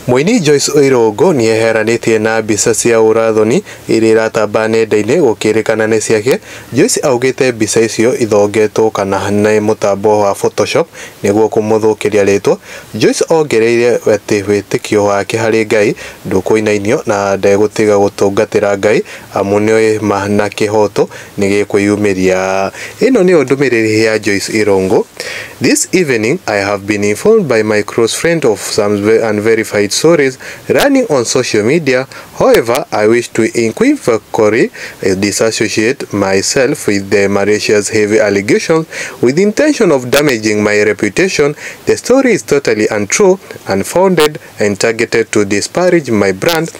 Mũini Joyce Irũngũ nĩeheranĩtie na mbica cia ũrathoni iria iratamba nenda-inĩ gũkĩrĩkana nĩ ciake. Joyce augĩte mbica icio ithongetwo kana nĩ mũtambo wa Photoshop nĩguo kũmũthũkĩria rĩtwa. Joyce ongereire atĩ wĩtĩkio wake harĩ Ngai ndũkũinainio na ndegũtiga gũtungatĩra Ngai amu nĩoĩ ma na kĩhoto nĩgĩkwĩyumĩria. Ĩno nĩyo ndũmĩrĩri ya Joyce Irũngũ. This evening I have been informed by my close friend of some unverified stories running on social media. However, I wish to unequivocally disassociate myself with the malicious heavy allegations with the intention of damaging my reputation. The story is totally untrue, unfounded, and targeted to disparage my brand.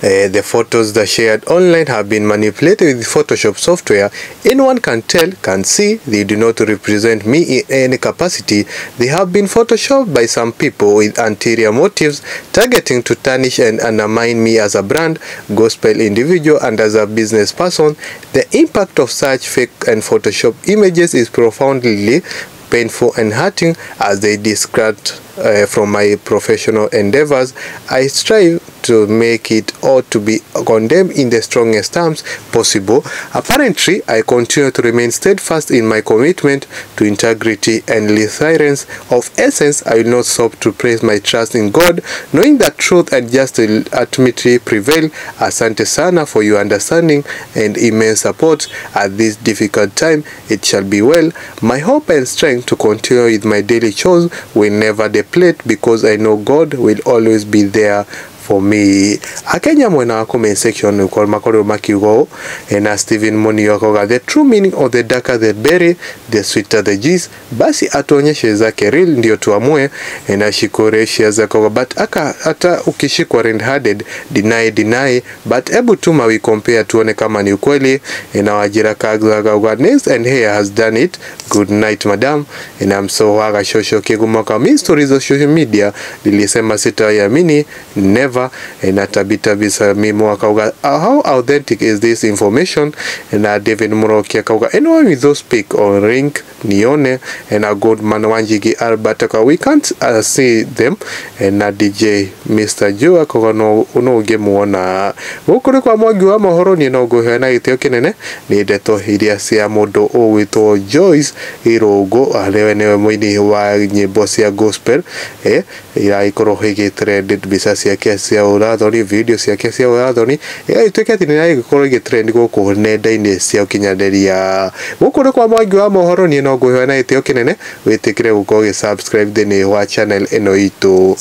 The photos that shared online have been manipulated with Photoshop software. Anyone can tell, can see, they do not represent me in any capacity. They have been photoshopped by some people with ulterior motives, targeting to tarnish and undermine me as a brand, gospel individual, and as a business person. The impact of such fake and Photoshop images is profoundly painful and hurting as they distract from my professional endeavors. I strive to make it all to be condemned in the strongest terms possible. Apparently, I continue to remain steadfast in my commitment to integrity and resilience of essence. I will not stop to place my trust in God, knowing that truth and justice ultimately prevail. Asante sana for your understanding and immense support at this difficult time. It shall be well. My hope and strength to continue with my daily chores will never deplete because I know God will always be there for me. Akenya mwena wa comment section uko makorirwo makiuga ũũ na Stephen Munio akauga the true meaning of the darker the berry, the sweeter the juice. Basi atuonyeshe zake real ndio tuamue. Na Shikore shares akauga but aka hata ukishikwa red handed, deny, deny, but hebu tuma we compare tuone kama ni ukweli. Na Wajira Kags akauga nails and hair has done it, good night madam. Na Msowaga Shosho Kigumoka mi stories za social media nilisema sitaiamini never. Na Tabita Bisa Mimo akauga how authentic is this information? Na David Muroki akauga anyone with those pic or link nione. Na Goldman Wanjigi Albert akauga we can't see them. Na DJ Mr. Joe akauga no ũngĩmuona gũkũ nĩ kwa Mwangi wa mohoro. Niĩ no ngũhe na gĩtĩo kĩnene nĩ ndeto iria cia mũndũ ũgwĩtwo Joyce Irũngũ arĩa nĩwe mũini wa nyĩmbo cia gospel, iragĩkorwo ĩgĩtrend mbica ciake cia ũrathoni, video ciake cia ũrathoni ĩgagĩtuĩka atĩ nĩragĩkorwo ĩgĩtrend gũkũ nenda-inĩ cia ũkinyanĩria. Gũkũ nĩ kwa Mwangi wa mohoro. Niĩ no ngũhe na gĩtĩo kĩnene wĩtĩkĩre gũkorwo ũgĩ subscribe thĩinĩ wa channel ĩno itũ.